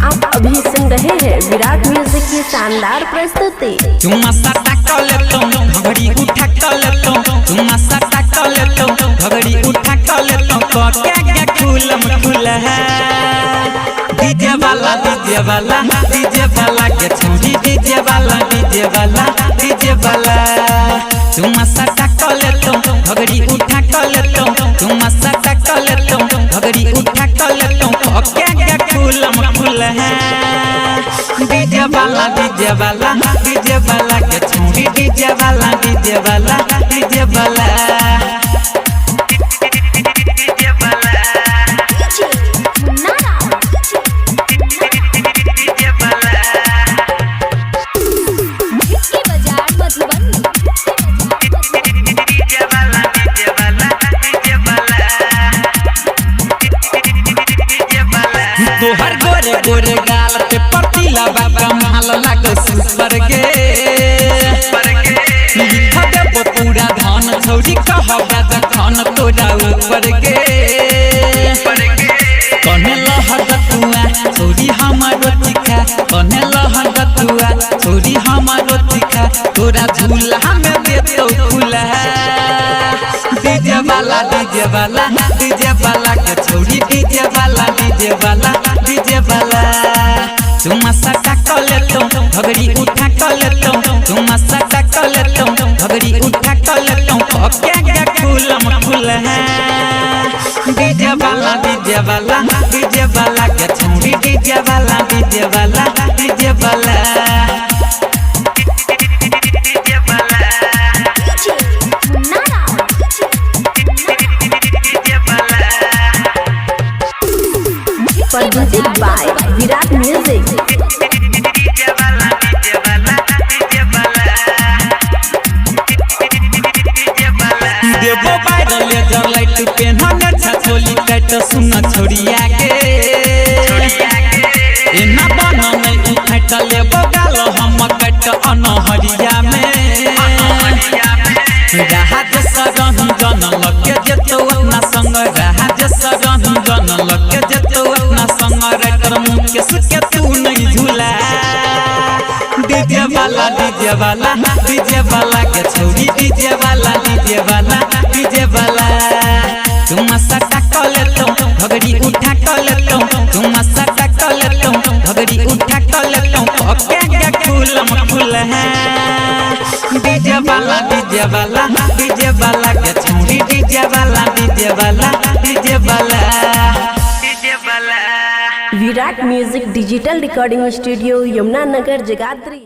आप अभी सुन रहे हैं विराट म्यूजिक की शानदार प्रस्तुति। चुम्मा साटा कर लेतो, घघरी उठा कर लेतो। चुम्मा साटा कर लेतो, घघरी उठा कर लेतो। क्या क्या खुलम खुला डीजे वाला, डीजे वाला, डीजे वाला के छौरी, डीजे वाला, डीजे वाला, डीजे वाला। चुम्मा साटा कर लेतो, घघरी उठा कर लेतो। चुम्मा साटा कर लेतो, घघरी उठा कर लेतो। क्या क्या खुलम खुला डीजे वाला, डीजे वाला, डीजे वाला के छौरी, डीजे वाला, डीजे वाला, डीजे वाला। तोहर गोरे गोरे गाल पे पतीला बाबा माल लागो सुपर गे। लिख देबो पूरा धन छौरी, कहबा जखन तोरा ऊपर गे। कने लहर तुआ छौरी हमारो तीखा, कने लहर तुआ छौरी हमारो तीखा। तोरा झूला में देतो फूला डीजे वाला, डीजे वाला, डीजे वाला के छौरी, डीजे वाला, डीजे वाला, डीजे वाला। चुम्मा साटा कर लेतो, घघरी उठा कर लेतो। चुम्मा साटा कर लेतो, घघरी उठा कर लेतो। क्या क्या खुलम खुला डीजे वाला, डीजे वाला, डीजे वाला के छौरी, डीजे वाला, डीजे वाला, डीजे वाला। Presented by Virat music. देबो वायरल लेजर लाइट पेन्हने छा चोली टाइट, सुन छोड़िया के एना बन नहीं उठाइट। लेबो गाल हम कट अनहरिया में। राज सरही जन लके जेतो अपना संग, राज सरही जन लके जेतो अपना संग। राइटर मुकेश के तू नहीं झूला डीजे वाला, डीजे वाला, डीजे वाला के छौरी, डीजे वाला, डीजे वाला, डीजे वाला। चुम्मा साटा कर लेतो, घघरी उठा कर लेतो। चुम्मा साटा कर लेतो, घघरी उठा कर लेतो। क्या क्या खुलम खुला डीजे वाला, डीजे वाला, डीजे वाला के छौरी, डीजे वाला, डीजे वाला, डीजे वाला। Virat music digital recording studio, Yamuna Nagar, Jagadhri.